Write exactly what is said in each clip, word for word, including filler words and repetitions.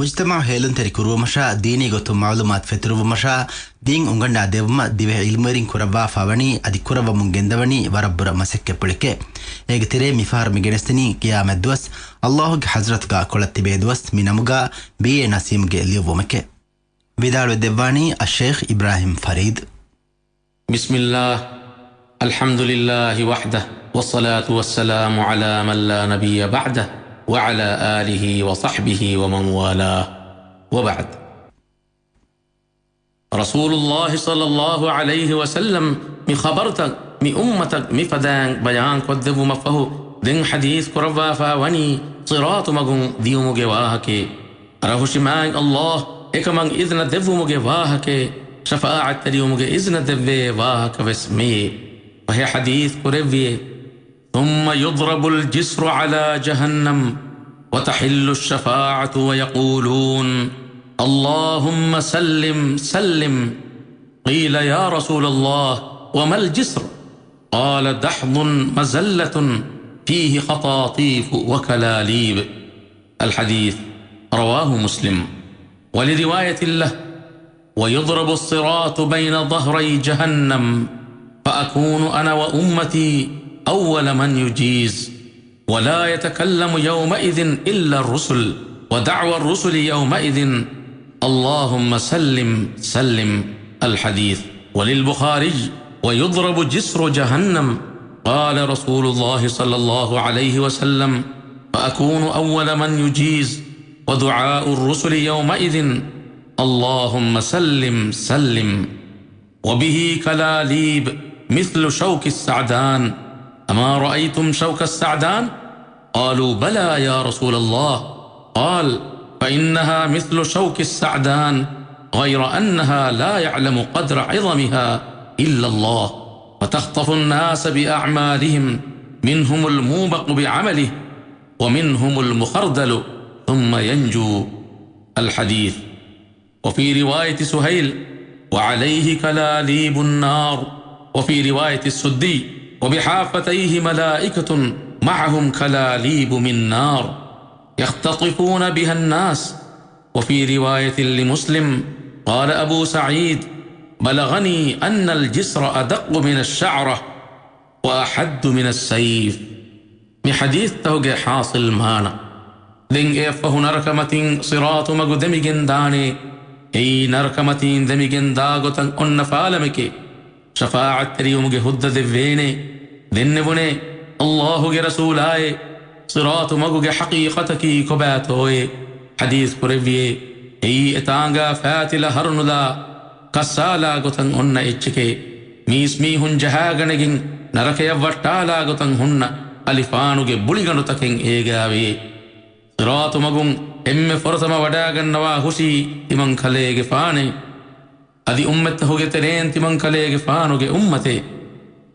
މުޖްތަމަޢު ހޭލުންތެރި ކުރުވުމަށާ، ދީނީ ގޮތުން މަޢުލޫމާތު ފެތުރުވުމަށާ، ދީން އުނގަންނާ ދެއްވުމަށް ދިވެހި ޢިލްމުވެރިން ކުރައްވާފާ ވަނީ އަދި ކުރައްވަމުން ގެންދަވަނީ ވަރަށް ބުރަ މަސައްކަތްޕުޅެކޭ. އޭގެ ތެރޭ މިފަހަރު މި ގެނެސްދިނީ ޤިޔާމަތް ދުވަސް، އައްލާހުގެ ޙަޟްރަތުގާ ކޮޅަށް ތިބޭ ދުވަސް މި ނަމުގާ ބީ އޭ ނަސީމްގެ ލިޔުއްވުމެކޭ. ވިދާޅުވެ ދެއްވާނީ އައްޝައިޚް އިބްރާހިމް ފަރީދު. بسم الله، الحمد لله وحده، والصلاة والسلام على من لا نبي بعده، وعلى آله وصحبه ومن والاه، وبعد. ރަސޫލުﷲ ޞައްލަﷲ ޢަލައިހި ވަސައްލަމް މި ޚަބަރުތައް މި އުއްމަތަށް މިފަދައިން ބަޔާން ކޮށްދެއްވުމަށްފަހު، ދެން ޙަދީޘް ކުރައްވާފާ ވަނީ ޞިރާޠު މަގުން ދިޔުމުގެ ވާހަކައެއް. އަރަހުށި މާތް ﷲ އެކަމަށް އިޛްނަ ދެއްވުމުގެ ވާހަކައެއް، ޝަފާޢަތްތެރިވުމުގެ އިޛްނަ ދެއްވޭ ވާހަކަ ވެސް މެޔޭ. ފަހެ ޙަދީޘް ކުރެއްވިއޭ، ثم يضرب الجسر على جهنم وتحل الشفاعة ويقولون، اللهم سلم سلم. قيل، يا رسول الله، وما الجسر؟ قال، دحض مزلة فيه خطاطيف وكلاليب. الحديث رواه مسلم. ولرواية له، ويضرب الصراط بين ظهري جهنم، فأكون أنا وأمتي أول من يجيز، ولا يتكلم يومئذ إلا الرسل، ودعوى الرسل يومئذ، اللهم سلم سلم. الحديث. وللبخاري، ويضرب جسر جهنم، قال رسول الله صلى الله عليه وسلم، فأكون أول من يجيز، ودعاء الرسل يومئذ، اللهم سلم سلم. وبه كلاليب مثل شوك السعدان، أما رأيتم شوك السعدان؟ قالوا، بلى يا رسول الله. قال، فإنها مثل شوك السعدان، غير أنها لا يعلم قدر عظمها إلا الله، فتخطف الناس بأعمالهم، منهم الموبق بعمله، ومنهم المخردل، ثم ينجو. الحديث. وفي رواية سهيل، وعليه كلاليب النار، وفي رواية السدي، وبحافتيه ملائكة معهم كلاليب من نار يختطفون بها الناس. وفي رواية لمسلم، قال أبو سعيد، بلغني أن الجسر أدق من الشعرة وأحد من السيف. މި ޙަދީޘްތަކުގެ ޙާޞިލް މާނަ. ދެން އެއަށްފަހު ނަރަކަމަތީން ޞިރާޠު މަގު ދެމިގެން ދާނެ. އެއީ ނަރަކަމަތީން ދެމިގެން ދާ ގޮތަށް އޮންނަ ފާލަމެކޭ. ޝަފާޢަތްތެރިވުމުގެ ހުއްދަ ދެއްވޭނެ. ދެންނެވުނޭ، އައްލާހުގެ ރަސޫލާއޭ، ޞިރާޠު މަގުގެ ޙަޤީޤަތަކީ ކޮބާތޯއޭ؟ ޙަދީޘް ކުރެއްވިއޭ، އެއީ އެތާނގާ ފާތިލަ ހަރުނުލާ ކައްސާލާ ގޮތަށް އޮންނަ އެއްޗެކޭ. މީސްމީހުން ޖަހާގަނެގެން ނަރަކަޔަށް ވައްޓާލާ ގޮތަށް ހުންނަ އަލިފާނުގެ ބުޅިގަނޑުތަކެއް އޭގާވޭ. ޞިރާޠު މަގުން އެންމެ ފުރަތަމަ ވަޑާގަންނަވާ ހުށީ ތިމަންކަލޭގެފާނޭ. އަދި އުއްމަތްތަކުގެ ތެރޭން ތިމަންކަލޭގެފާނުގެ އުއްމަތޭ.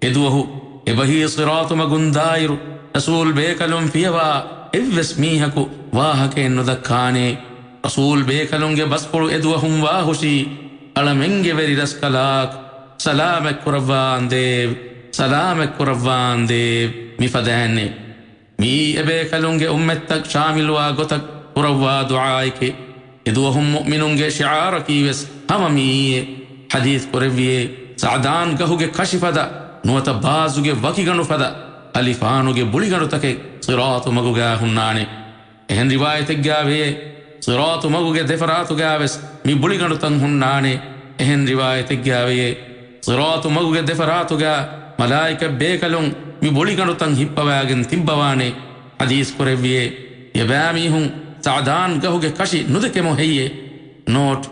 އެދުވަހު އެބަހީ ޞިރާޠު މަގުން ދާއިރު، ރަސޫލް ބޭކަލުން ފިޔަވާ އެއްވެސް މީހަކު ވާހަކައެއް ނުދައްކާނޭ. ރަސޫލް ބޭކަލުންގެ ބަސްފުޅު އެދުވަހުން ވާހުށީ، އަޅަމެންގެ ވެރިރަސްކަލާކޮ، ސަލާމަތްކުރައްވާނދޭވެ، ސަލާމަތްކުރައްވާނދޭވެ، މިފަދައިންނޭ. މިއީ އެބޭކަލުންގެ އުއްމަތްތައް ޝާމިލްވާ ގޮތަށް ކުރައްވާ ދުޢާއެކޭ. އެދުވަހުން މުއުމިނުންގެ ޝިޢާރަކީވެސް ހަމަ މިއީއޭ. ޙަދީޘް ކުރެއްވިއޭ، ސަޢުދާން ގަހުގެ ކަށި ފަދަ ނުވަތަ ބާޒުގެ ވަކިގަނޑު ފަދަ އަލިފާނުގެ ބުޅިގަނޑުތަކެއް ޞިރާޠު މަގުގާ ހުންނާނެ. އެހެން ރިވާޔަތެއްގާވެޔޭ، ޞިރާޠު މަގުގެ ދެފަރާތުގާވެސް މި ބުޅިގަނޑުތައް ހުންނާނެ. އެހެން ރިވާޔަތެއްގާވެޔޭ، ޞިރާޠު މަގުގެ ދެފަރާތުގާ މަލާއިކަ ބޭކަލުން މި ބުޅިގަނޑުތައް ހިއްޕަވާގެން ތިއްބަވާނެ. ޙަދީޘް ކުރެއްވިއޭ، އެބައިމީހުން ސަޢުދާން ގަހުގެ ކަށި ނުދެކެމު ހެއްޔޭ؟ ނޯޓް،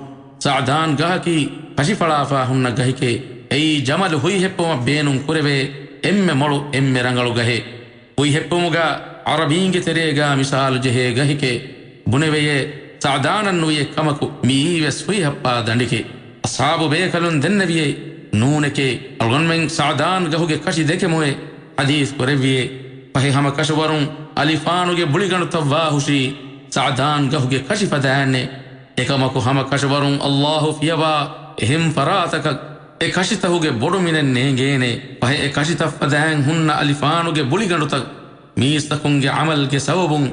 ސަޢުދާން ގަހަކީ ކަށިފަޅާފާ ހުންނަ ގަހެކޭ. އެއީ ޖަމަލު ހުއިހެއްޕުމަށް ބޭނުން ކުރެވޭ އެންމެ މޮޅު އެންމެ ރަނގަޅު ގަހެއް. ހުއިހެއްޕުމުގާ ޢަރަބީންގެ ތެރޭގާ މިސާލު ޖެހޭ ގަހެކޭ. ބުނެވެޔޭ، ސަޢުދާނަށް ނުވި އެއްކަމަކު މިއީވެސް ހުއިހައްޕާ ދަނޑެކޭ. އަޞްޙާބު ބޭކަލުން ދެންނެވިއޭ، ނޫނެކޭ، އަޅުގަނޑުމެން ސަޢުދާން ގަހުގެ ކަށި ދެކެމުއޭ. ޙަދީޘް ކުރެއްވިއޭ، ފަހެ ހަމަ ކަށަވަރުން އަލިފާނުގެ ބުޅިގަނޑުތައް ވާހުށީ ސަޢުދާން ގަހުގެ ކަށި ފަދައިންނޭ. އެކަމަކު ހަމަ ކަށަވަރުން އައްލާހު ފިޔަވާ އެހެން ފަރާތަކަށް އެ ކަށިތަކުގެ ބޮޑުމިނެއް ނޭނގޭނެ. ފަހެ އެ ކަށިތައް ފަދައިން ހުންނަ އަލިފާނުގެ ބުޅިގަނޑުތައް މީސްތަކުންގެ ޢަމަލްގެ ސަބަބުން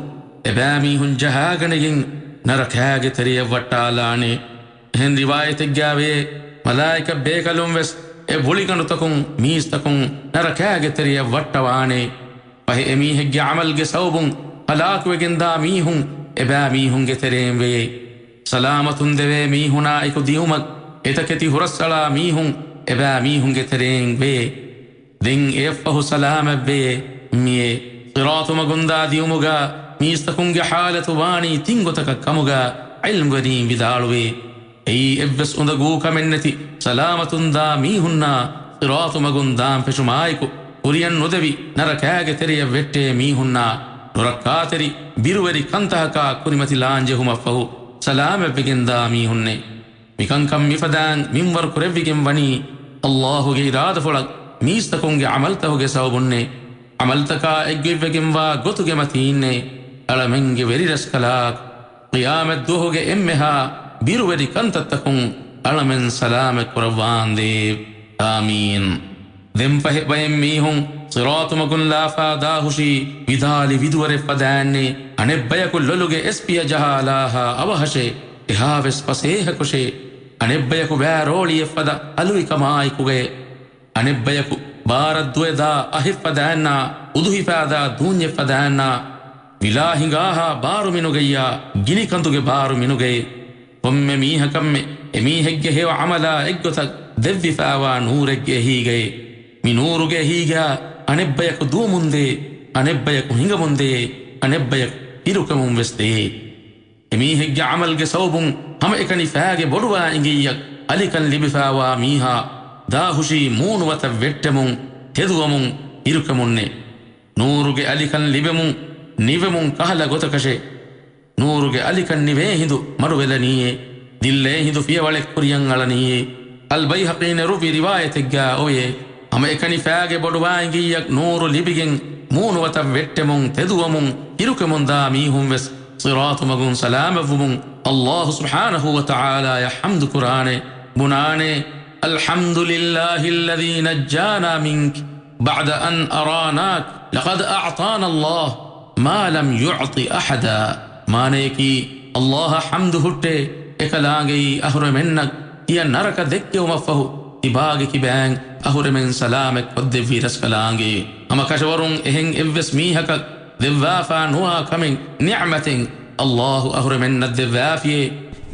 އެބައިމީހުން ޖަހާގަނެގެން ނަރަކާގެ ތެރެޔަށް ވައްޓާލާނެ. އެހެން ރިވާޔަތެއްގާވޭ، މަލާއިކަ ބޭކަލުން ވެސް އެ ވުޅިގަނޑުތަކުން މީސްތަކުން ނަރަކާގެ ތެރެޔަށް ވައްޓަވާނެ. ފަހެ އެމީހެއްގެ ޢަމަލްގެ ސަބަބުން ހަލާކުވެގެންދާ މީހުން އެބައިމީހުންގެ ތެރެއިން ވޭ. ސަލާމަތުން ދެވޭ މީހުނާއެކު ދިއުމަށް އެތަކެތި ހުރަސްއަޅާ މީހުން އެބައިމީހުންގެ ތެރެއިން ވޭ. ދެން އެއަށްފަހު ސަލާމަތްވޭ. މިއޭ ޞިރާޠު މަގުންދާ ދިއުމުގާ މީސްތަކުންގެ ޙާލަތު ވާނީ ތިން ގޮތަކަށް ކަމުގާ ޢިލްމުވެރީން ވިދާޅުވޭ. އެއީ އެއްވެސް އުނދަގޫ ކަމެއްނެތި ސަލާމަތުން ދާ މީހުންނާ ޞިރާޠު މަގުން ދާން ފެށުމާއެކު ކުރިއަށް ނުދެވި ނަރަކާގެ ތެރެޔަށް ވެއްޓޭ މީހުންނާ ނުރައްކާތެރި ބިރުވެރި ކަންތަކަކާ ކުރިމަތިލާން ޖެހުމަށްފަހު ސަލާމަތްވެގެންދާ މީހުންނޭ. މިކަންކަން މިފަދައިން މިންވަރު ކުރެވިގެން ވަނީ ﷲ ގެ އިރާދަފުޅަށް މީސްތަކުންގެ ޢަމަލްތަކުގެ ސަބަބުންނޭ. ޢަމަލްތަކާ އެއްގޮތްވެގެންވާ ގޮތުގެ މަތީންނޭ. އަޅަމެންގެ ވެރިރަސްކަލާކޮ، ޤިޔާމަތްދުވަހުގެ އެންމެހާ ބިރުވެރި ކަންތައްތަކުން އަޅަމެން ސަލާމަތް ކުރައްވާނދޭ. އާމީން. ދެން ފަހެ ބައެއް މީހުން ޞިރާޠު މަގުން ލާފާ ދާހުށީ ވިދާޅި ވިދުވަރެއް ފަދައިންނޭ. އަނެއްބަޔަކު ލޮލުގެ އެސްޕިޔަ ޖަހާލާހާ އަވަހަށޭ. އެހާވެސް ފަސޭހަކޮށޭ. އަނެއްބަޔަކު ވާރޯޅިއެއް ފަދަ އަލުވިކަމާއެކުގައޭ. އަނެއްބަޔަކު ބާރަށް ދުވެދާ އަހެއް ފަދައިންނާ، އުދުހިފާދާ ދޫންޏެއް ފަދައިންނާ، ވިލާ ހިނގާހާ ބާރު މިނުގައްޔާ، ގިނިކަނދުގެ ބާރު މިނުގައޭ. ކޮންމެ މީހަކަށްމެ އެމީހެއްގެ ހެޔޮ ޢަމަލާ އެއްގޮތަށް ދެއްވިފާވާ ނޫރެއްގެ އެހީގައޭ. މި ނޫރުގެ އެހީގާ އަނެއްބަޔަކު ދުވަމުންދޭ، އަނެއްބަޔަކު ހިނގަމުންދޭ، އަނެއްބަޔަކު ހިރުކަމުން ވެސް ދޭ. އެމީހެއްގެ ޢަމަލްގެ ސަބަބުން ހަމައެކަނި ފާގެ ބޮޑުވާ އިނގިއްޔަށް އަލިކަން ލިބިފާވާ މީހާ ދާހުށީ މޫނުވަތަށް ވެއްޓެމުން، ތެދުވަމުން، ހިރުކަމުންނޭ. ނޫރުގެ އަލިކަން ލިބެމުން، ނިވެމުން ކަހަލަ ގޮތަކަށޭ. ނޫރުގެ އަލިކަން ނިވޭ ހިނދު މަޑުވެލަނީއޭ. ދިއްލޭ ހިނދު ފިޔަވަޅެއް ކުރިއަށް އަޅަނީއޭ. އަލްބައިހަޤީ ނެރުއްވި ރިވާޔަތެއްގާ އޮވޭ. ހަމައެކަނި ފާގެ ބޮޑުވާ އިނގިއްޔަށް ނޫރު ލިބިގެން މޫނުވަތަށް ވެއްޓެމުން، ތެދުވަމުން، ހިރުކަމުން ދާ މީހުން ވެސް ޞިރާޠު މަގުން ސަލާމަތްވުމުން ﷲ ސުބްޙާނަހޫ ވަތަޢާލާޔަށް ޙަމްދު ކުރާނެ، ބުނާނެ، الحمد لله الذي نجانا منك بعد أن أراناك، لقد أعطانا الله ما لم يعط أحدا. މާނަޔަކީ، ﷲ އަށް ޙަމްދު ހުއްޓޭ، އެކަލާނގެއީ އަހުރެމެންނަށް ތިޔަ ނަރަކަ ދެއްކެވުމަށްފަހު، ތިބާގެ ކިބައިން އަހުރެމެން ސަލާމަތް ކޮށްދެއްވި ރަސްކަލާނގެ. ހަމަކަށަވަރުން އެހެން އެއްވެސް މީހަކަށް ދެއްވާފާ ނުވާ ކަމެއް، ނިޢުމަތެއް ﷲ އަހުރެމެންނަށް ދެއްވާފިޔޭ.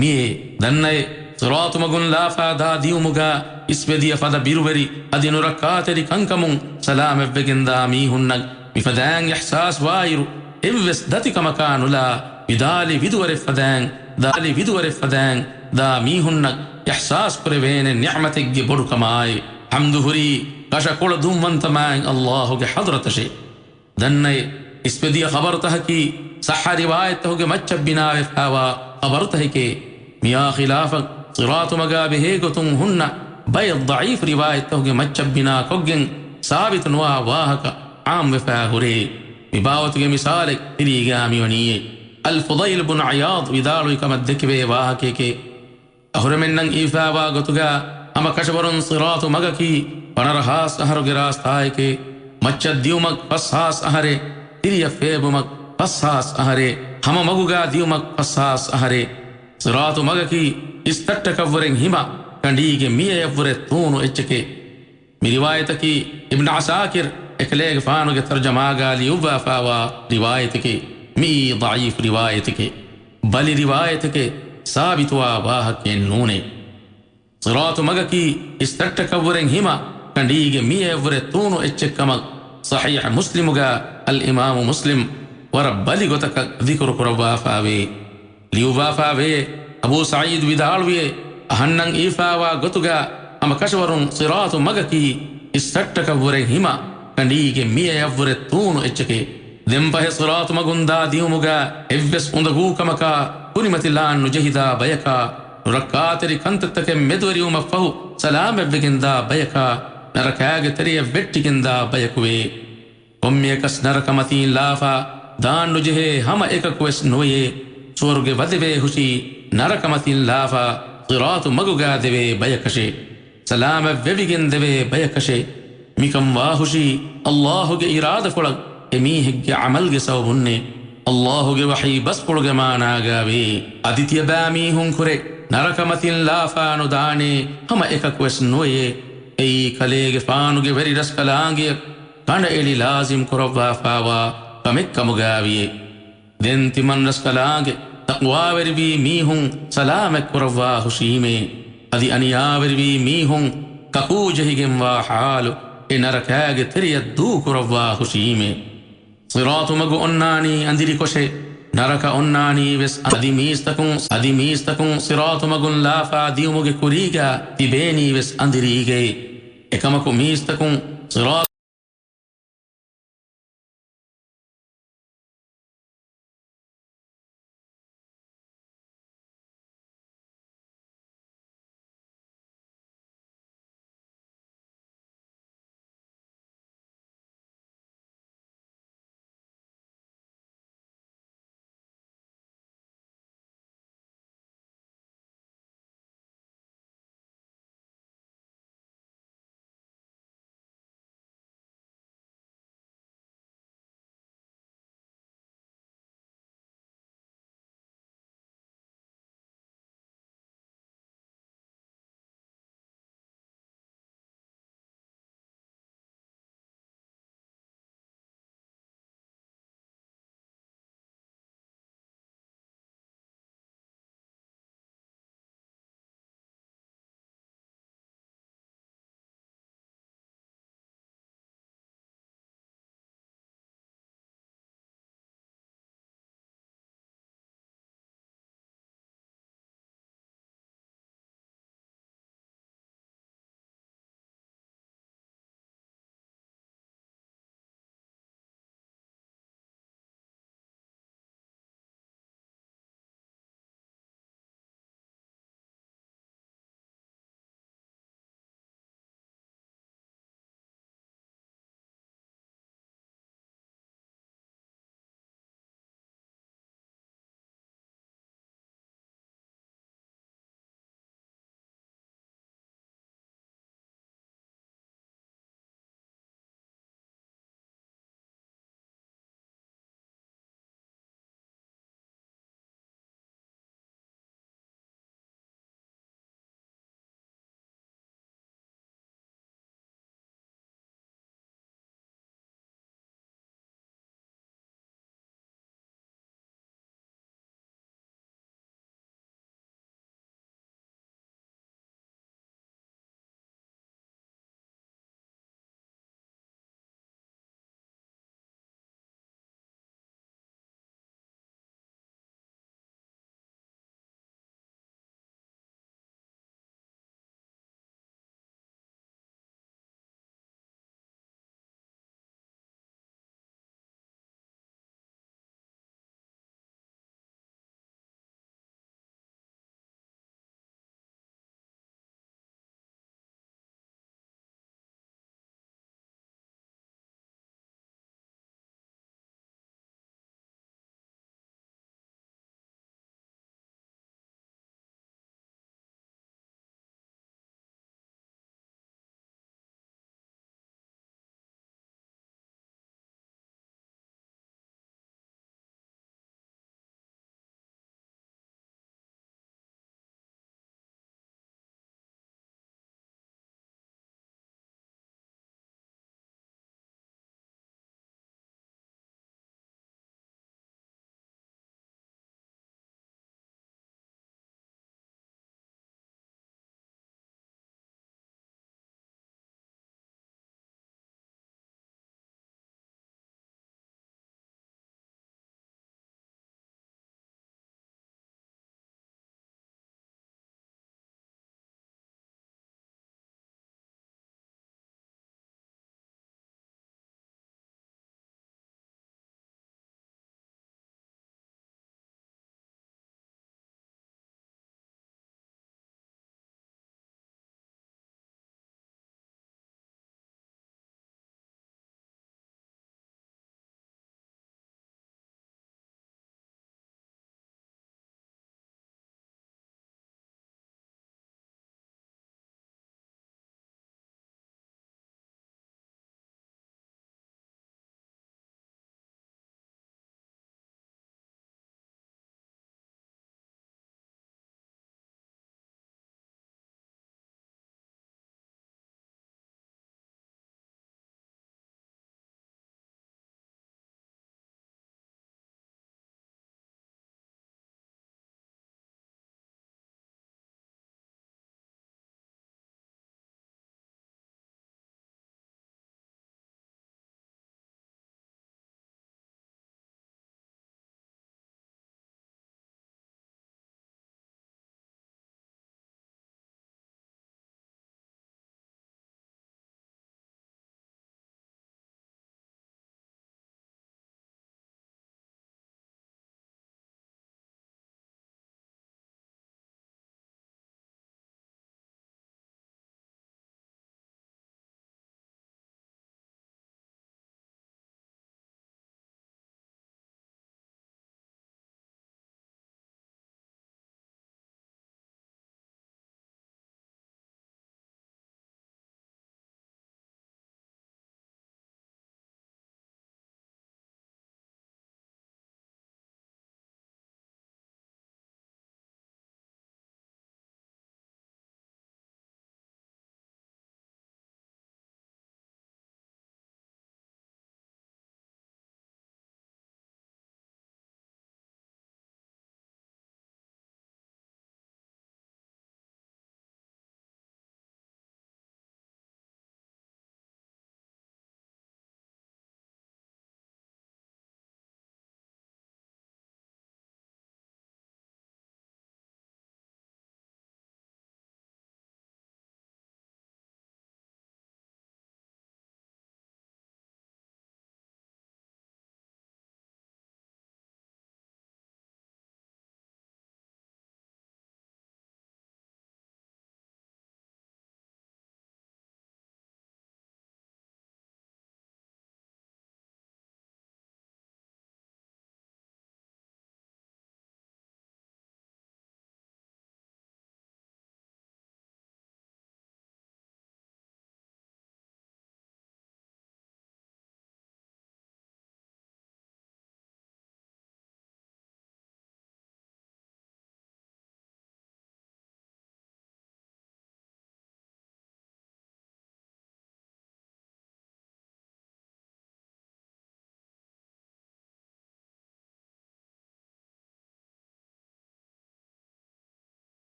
މިއޭ ދަންނައޭ، ޞިރާޠު މަގުން ލާފާ ދާ ދިއުމުގާ އިސްވެދިޔަ ފަދަ ބިރުވެރި އަދި ނުރައްކާތެރި ކަންކަމުން ސަލާމަތްވެގެންދާ މީހުންނަށް މިފަދައިން އިޙްސާސް ވާއިރު، އެއްވެސް ދަތިކަމަކާ ނުލާ، ވިދާޅި ވިދުވަރެއް ފަދައިން، ދާ، ވިދުވަރެއް ފަދައިން ދާ މީހުންނަށް އިޙްސާސް ކުރެވޭނެ ނިޢުމަތެއްގެ ބޮޑުކަމާއި، ޙަމްދު ހުރީ ކަށަ ކޮޅު ދުންވަންތަ މާތް ﷲ ގެ ޙަޟްރަތަށޭ. ދަންނައޭ، އިސްވެދިޔަ ޚަބަރުތަކަކީ ޞައްޙަ ރިވާޔަތްތަކުގެ މައްޗަށް ބިނާވެފާވާ ޚަބަރުތަކެކޭ. މިއާ ޚިލާފަށް ޞިރާޠު މަގާ ބެހޭގޮތުން ހުންނަ ބައެއް ޟަޢީފު ރިވާޔަތްތަކުގެ މައްޗަށް ބިނާކޮށްގެން ސާބިތު ނުވާ ވާހަކަ ޢާއްމުވެފާ ހުރޭ. މިބާވަތުގެ މިސާލެއް ތިރީގާ މިވަނީއޭ. އަލްފުޟައިލް ބުން ޢިޔާޟް ވިދާޅުވި ކަމަށް ދެކެވޭ ވާހަކައެކޭ. އަހުރެމެންނަށް އީފާވާ ގޮތުގާ ހަމަ ކަށަވަރުން ޞިރާޠު މަގަކީ ފަނަރަ ހާސް އަހަރުގެ ރާސްތާއެކޭ. މައްޗަށް ދިއުމަށް ފަސް ހާސް އަހަރޭ، ތިރިއަށް ފޭބުމަށް ފަސް ހާސް އަހަރޭ، ހަމަ މަގުގާ ދިއުމަށް ފަސް ހާސް އަހަރޭ. ޞިރާޠު މަގަކީ އިސްތައްޓަކަށްވުރެން ހިމަ، ކަނޑީގެ މިޔަޔަށްވުރެ ތޫނު އެއްޗެކޭ. މި ރިވާޔަތަކީ އިބްނު ޢަސާކިރް އެކަލޭގެފާނުގެ ތަރުޖަމާގާ ލިޔުއްވާފާވާ ރިވާޔަތެކޭ. މިއީ ޟަޢީފު ރިވާޔަތެކޭ. ބަލި ރިވާޔަތެކޭ، ސާބިތުވާ ވާހަކައެއް ނޫނޭ. ޞިރާޠު މަގަކީ އިސްތައްޓަކަށްވުރެން ހިމަ، ކަނޑީގެ މިޔަޔަށްވުރެ ތޫނު އެއްޗެއްކަމަށް ޞަޙީޙް މުސްލިމުގާ އަލްއިމާމު މުސްލިމް ވަރަށް ބަލި ގޮތަކަށް ޛިކުރު ކުރައްވާފާވޭ. ލިޔުއްވާފާވޭ، އަބޫ ސަޢީދު ވިދާޅުވިއޭ، އަހަންނަށް އީފާވާ ގޮތުގާ ހަމަ ކަށަވަރުން ޞިރާޠު މަގަކީ އިސްތައްޓަކަށްވުރެ ހިމަ، ކަނޑީގެ މިޔަޔަށްވުރެ ތޫނު އެއްޗެކޭ. ދެންފަހެ ޞިރާޠު މަގުންދާ ދިއުމުގާ އެއްވެސް އުނދަގޫ ކަމަކާ ކުރިމަތިލާން ނުޖެހިދާ ބަޔަކާ، ނުރައްކާތެރި ކަންތައްތަކެއް މެދުވެރިވުމަށްފަހު ސަލާމަތްވެގެންދާ ބަޔަކާ، ނަރަކާގެ ތެރެޔަށް ވެއްޓިގެންދާ ބަޔަކުވޭ. ކޮންމެއަކަސް ނަރަކަމަތީން ލާފާ ދާންނުޖެހޭ ހަމަ އެކަކުވެސް ނުވެޔޭ. ސުވަރުގެ ވަދެވޭ ހުށީ ނަރަކަމަތީން ލާފާ ޞިރާޠު މަގުގާ ދެވޭ ބަޔަކަށޭ. ސަލާމަތްވެވިގެން ދެވޭ ބަޔަކަށޭ. މިކަން ވާހުށީ ﷲ ގެ އިރާދަފުޅަށް އެމީހެއްގެ ޢަމަލްގެ ސަބަބުންނޭ. ﷲ ގެ ވަޙީ ބަސްފުޅުގެ މާނާގައި ވޭ. އަދި ތިޔަބައިމީހުން ކުރެ ނަރަކަ މަތިން ލާފާ ނުދާނޭ ހަމަ އެކަކުވެސް ނުވެޔޭ. އެއީ ކަލޭގެފާނުގެ ވެރިރަސްކަލާނގެއަށް ކަނޑައެޅި ލާޒިމް ކުރައްވާފާވާ ކަމެއް ކަމުގައިވިޔޭ. ދެން ތިމަންރަސްކަލާނގެ ތަޤްވާވެރިވީ މީހުން ސަލާމަތްކުރައްވާ ހުށީމޭ. އަދި އަނިޔާވެރިވީ މީހުން ކަކޫޖެހިގެންވާ ޙާލު އެ ނަރަކާގެ ތެރެޔަށް ދޫކުރައްވާ ހުށީމޭ. ޞިރާޠު މަގު އޮންނާނީ އަނދިރިކޮށޭ. ނަރަކަ އޮންނާނީވެސް އަދި މީސްތަކުން، އަދި މީސްތަކުން ޞިރާޠު މަގުން ލާފާ ދިއުމުގެ ކުރީގަ ތިބޭނީވެސް އަނދިރީގައޭ. އެކަމަކު މީސްތަކުން ޞިރާ